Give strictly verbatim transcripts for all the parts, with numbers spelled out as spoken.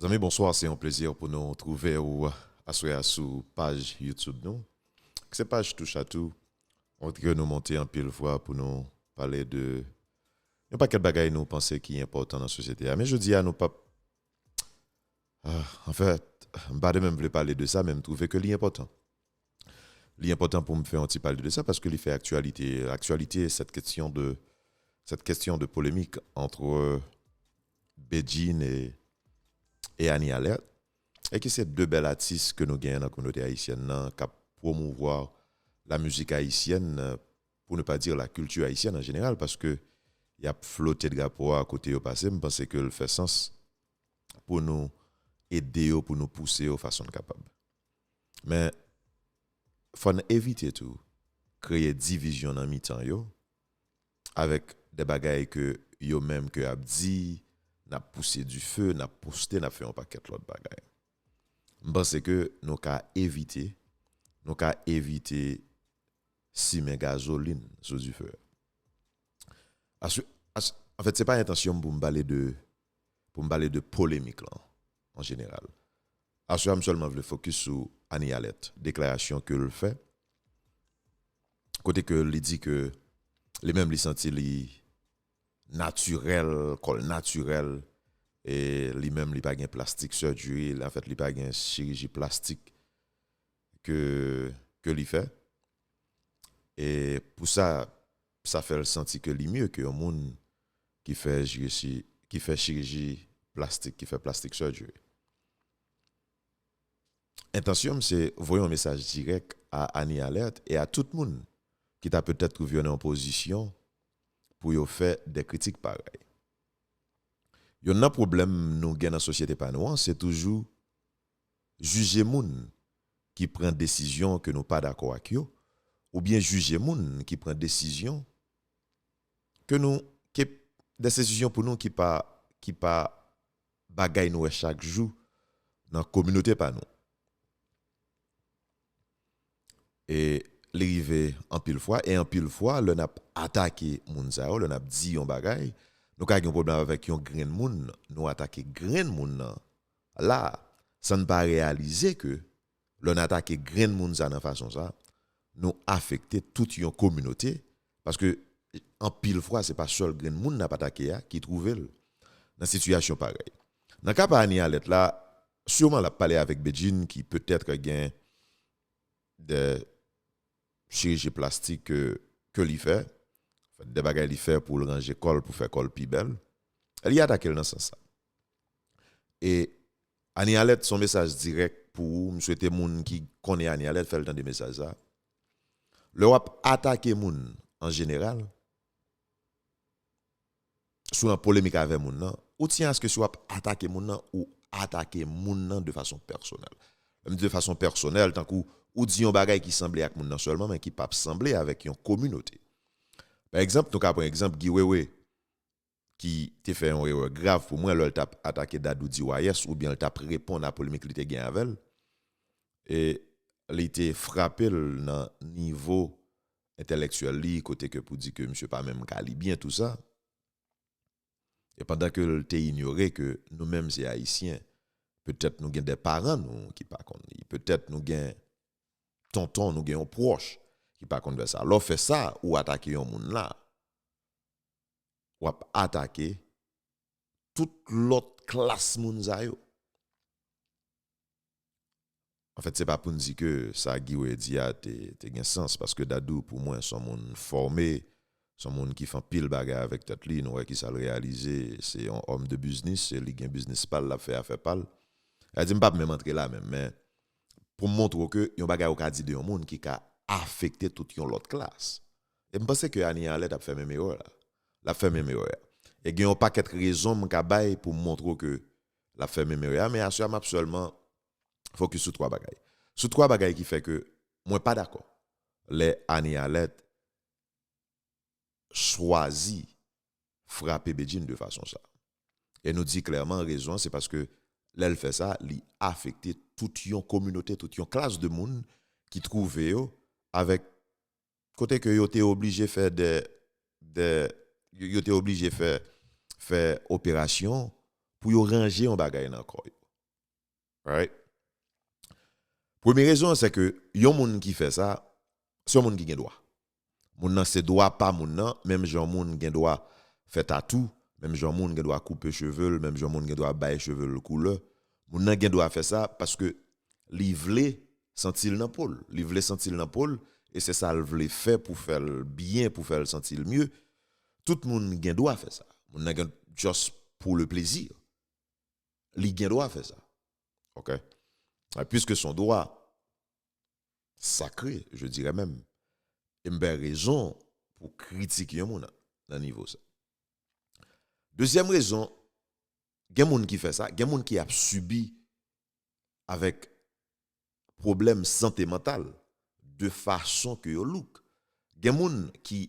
Zanmi, bonswa. Se yon plezi pou nou twouve w aswè a sou paj YouTube nou. Se paj Touch à Tout, kote nou monte anpil fwa pou nou pale de yon pakèt bagay nou panse ki enpòtan nan sosyete a. Men jodi a, nou p ap, ah, anfèt, m pa te menm vle pale de sa, men m twouve ke li enpòtan. Li enpòtan pou m fè yon ti pale de sa paske li fè aktyalite. Aktyalite, cette question de, cette question de polémique entre Bedjine e, e Annie Alerte, e ki se de bèl atis ke nou genyen nan kominote ayisyèn nan, k ap pwomouvwa la mizik ayisyèn, pour ne pas dire la culture haïtienne en général, paske y ap flote drapo a kote yo pase, m panse ke l fè sans pou nou ede yo, pou nou pouse yo fason n kapab. Men, fò n evite tou kreye divizyon nan mitan yo, avèk de bagay ke yo menm ke ap di, n ap pouse dife, n ap poste, n ap fè yon pakèt lòt bagay. M panse ke nou ka evite, nou ka evite simen gazolin sou dife a. Aswè, as, anfèt, se pa entansyon m pou m pale de, pou m pale de polemik lan, an jeneral. Aswè a, m sèlman vle fokis sou Annie Alerte, deklarasyon ke l fè, kote ke li di ke li menm li santi li natirèl, kò l natirèl, e li menm li pa gen plastic surgery, anfèt, li pa gen chiriji plastik ke, ke li fè. E pou sa, sa fè l santi ke li mye ke yon moun ki fè chiriji, ki fè chiriji plastik, ki fè plastic surgery. Entansyon m se voye yon mesaj dirèk a Annie Alerte e a tout moun ki ta petèt twouve yo nan yon pozisyon pou yo fè de kritik parèy. Yonn nan pwoblèm nou gen nan sosyete pa nou an, se toujou jije moun ki pran desizyon ke nou pa dakò ak yo, oubyen jije moun ki pran desizyon ke nou, ke, de desizyon pou nou ki pa, ki pa bagay nou wè chak jou nan kominote pa nou. E li rive anpil fwa, e anpil fwa, lè n ap atake moun sa yo, lè n ap di yon bagay, nou ka gen yon pwoblèm avèk yon grenn moun, nou atake grenn moun nan la, san n pa reyalize ke lè n atake grenn moun sa nan fason sa, nou afekte tout yon kominote, paske anpil fwa, se pa sèl grenn moun n ap atake a ki twouve l nan sitiyasyon parèy. Nan ka pa Annie Alerte la, siman l ap pale avèk Bedjine ki petèt gen de chiriji plastik ke, ke li fè, de bagay li fè pou l ranje kò l, pou fè kò l pi bèl. Li atake l nan sans sa. E Annie Alerte, se yon mesaj dirèk pou ou. M swete moun ki konnen Annie Alerte fè l tande mesaj sa. Lè w ap atake moun an jeneral, si w nan polemik avè moun nan, ou tyen aske si w ap atake moun nan, ou atake moun nan de fason pèsonèl. Lè m di de fason pèsonèl, tankou ou di yon bagay ki sanble ak moun nan sèlman, men ki p ap sanble avèk yon kominote. Pa egzanp, nou ka pran egzanp Guy Wewe, ki te fè yon erè grav pou mwen lè l t ap atake Dadou Diwayès oubyen l t ap reponn a polemik li te gen avè l. E li te frape l nan nivo entèlektyèl li, kote ke pou di ke misye pa menm ka li byen, tou sa. E pandan ke l te inyore ke nou menm se Ayisyen, petèt nou gen de paran nou ki pa konn li, petèt nou gen tonton nou, gen yon pwòch ki pa konn fè sa. Lè w fè sa, ou atake yon moun la, w ap atake tout lòt klas moun sa yo. Anfèt, se pa pou n di ke sa Guy Wewe di a te, te gen sans, paske Dadou, pou mwen, se yon moun fòme, se yon moun ki fè anpil bagay avèk tèt li, nou wè kisa l reyalize, se yon homme de business, se li gen biznis pa l, l ap fè afè pa l. Sa di m p ap menm antre la menm, men pou m montre w ke yon bagay ou ka di de yon moun ki ka afekte tout yon lòt klas. E m panse ke Annie Alerte ap fè menm erè la. L ap fè menm erè a. E gen yon pakèt rezon m ka bay pou m montre w ke l ap fè menm erè a, men aswè a m ap sèlman fokis sou twa bagay. Sou twa bagay ki fè ke mwen pa dakò lè Annie Alerte chwazi frape Bedjine de fason sa. E nou di klèman rezon an, se paske lè l fè sa, li afekte tout yon kominote, tout yon klas de moun ki twouve yo avèk kote ke yo te oblije fè de, de, yo, yo te oblije fè, fè operasyon pou yo ranje yon bagay nan kò yo. Right? Premye rezon an, se ke yon moun ki fè sa, se yon moun ki gen dwa. Moun nan se dwa pa moun nan, menm jan moun gen dwa fè tatou, menm jan moun gen dwa koupe cheve l, menm jan moun gen dwa bay cheve l koulè. Moun nan gen dwa fè sa paske li vle santi l nan po l. Li vle santi l nan po l, e se sa l vle fè pou fè l byen, pou fè l santi l mye. Tout moun gen dwa fè sa. Moun nan gen just pour le plaisir. Li gen dwa fè sa. OK? Puisque son droit sacré, je dirais même, e m pa gen rezon pou kritike yon moun nan nivo sa. Dezyèm rezon, gen moun ki fè sa, gen moun ki ap sibi avèk pwoblèm sante mantal de fason ke yo look. Gen moun ki,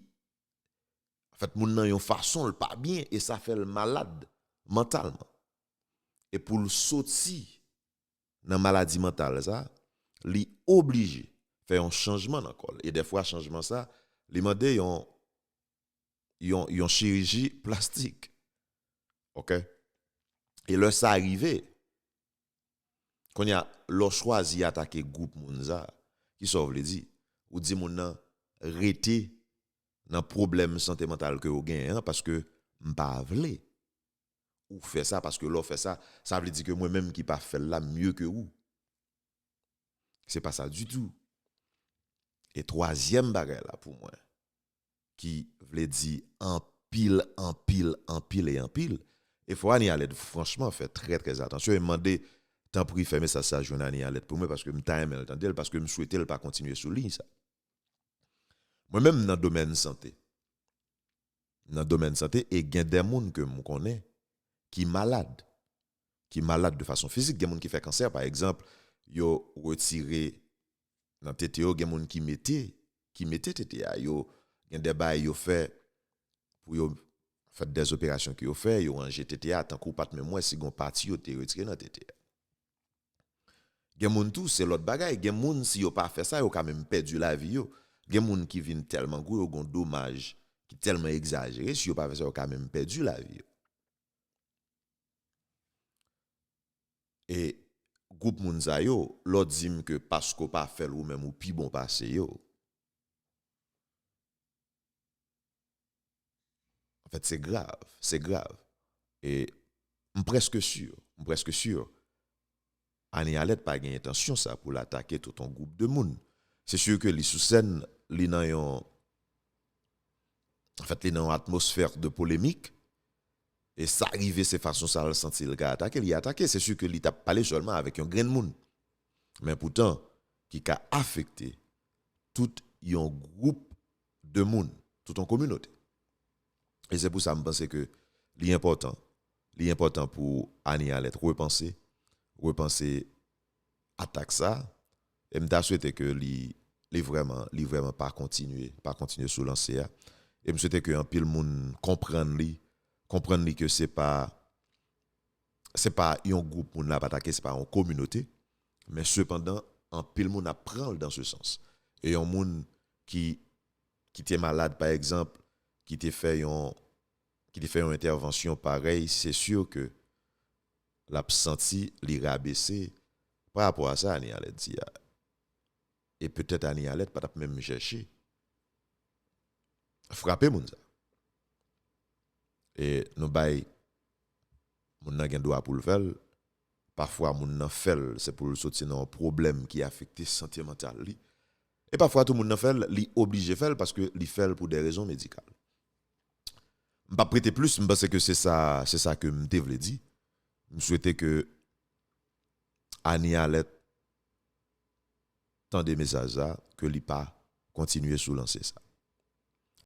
anfèt, moun nan yon fason l pa byen e sa fè l malad mantalman. E pou l soti nan maladi mantal sa, li oblije fè yon chanjman nan kò l. E dèfwa chanjman sa, li mande yon, yon, yon chiriji plastik. OK? E lè sa rive, kounye a, lè w chwazi atake gwoup moun sa, ki sa w vle di? Ou di moun nan rete nan pwoblèm sante mantal ke w genyen an paske m pa vle ou fè sa, paske lè w fè sa, sa vle di ke mwen menm ki pa fè l la, m mye ke ou. Se pa sa ditou. E twazyèm bagay la pou mwen, ki vle di anpil, anpil, anpil e anpil, e fò Anie Alerte franchman fè trè, trè atansyon e mande, tanpri, fè mesaj sa jwenn Anie Alerte pou mwen, paske m ta renmen l tande l, paske m swete l pa kontinye sou liy sa. Mwen menm nan domèn sante. Nan domèn sante, e gen de moun ke m konnen ki malad. Ki malad de fason fizik. Gen moun ki fè kansè, pa egzanp, yo retire nan tete yo, gen moun ki mete, ki mete tete a. Yo, gen de bagay yo fè pou yo fè de operasyon ke yo fè, yo ranje tete a, tankou w pa t menm wè si gon pati yo te retire nan tete a. Gen moun tou, se lòt bagay. Gen moun, si yo pa fè sa, yo ka menm pèdi lavi yo. Gen moun ki vin tèlman gwo, yo gon domaj ki tèlman egzajere, si yo pa fè sa, yo ka menm pèdi lavi yo. E gwoup moun sa yo, lè w di m ke paske w pa fè l ou menm ou pi bon pase yo, anfèt, se grav, se grav. E m prèske si, m prèske si, Anie Alerte pa gen entansyon sa pou l atake tout yon gwoup de moun. Se si ke li sou sèn, li nan yon, anfèt, li nan yon atmosfè de polemik, e sa rive se fason sa l santi l ka atake, li atake. Se si ke li t ap pale sèlman avèk yon grenn moun. Men poutan, ki ka afekte tout yon gwoup de moun, tout yon kominote. E se pou sa m panse ke li enpòtan, li enpòtan pou Anie Alerte repanse, repanse atak sa, e m ta swete ke li, li vrèman, li vrèman pa kontinye, pa kontinye sou lanse a. E m swete ke anpil moun konprann li, konprann li ke se pa, se pa yon gwoup moun l ap atake, se pa yon kominote, men sepandan, anpil moun ap pran l dans ce sens. E yon moun ki, ki te malad, pa egzanp, ki te fè yon, ki te fè yon entèvansyon parèy, se si ke l ap santi li rabese pa rapò a sa Anie Alerte di a. E petèt Anie Alerte pa t ap menm chèche frape moun sa. E nou bay moun nan gen dwa pou l fè l. Pafwa moun nan fè l, se pou l soti nan yon pwoblèm ki afekte sante mantal li. E pafwa tou moun nan fè l, li oblije fè l paske li fè l pou de rezon medikal. M p ap prete plis, m panse ke se sa, se sa ke m te vle di. M swete ke Anie Alerte tande mesaj sa, ke li pa kontinye sou lanse sa.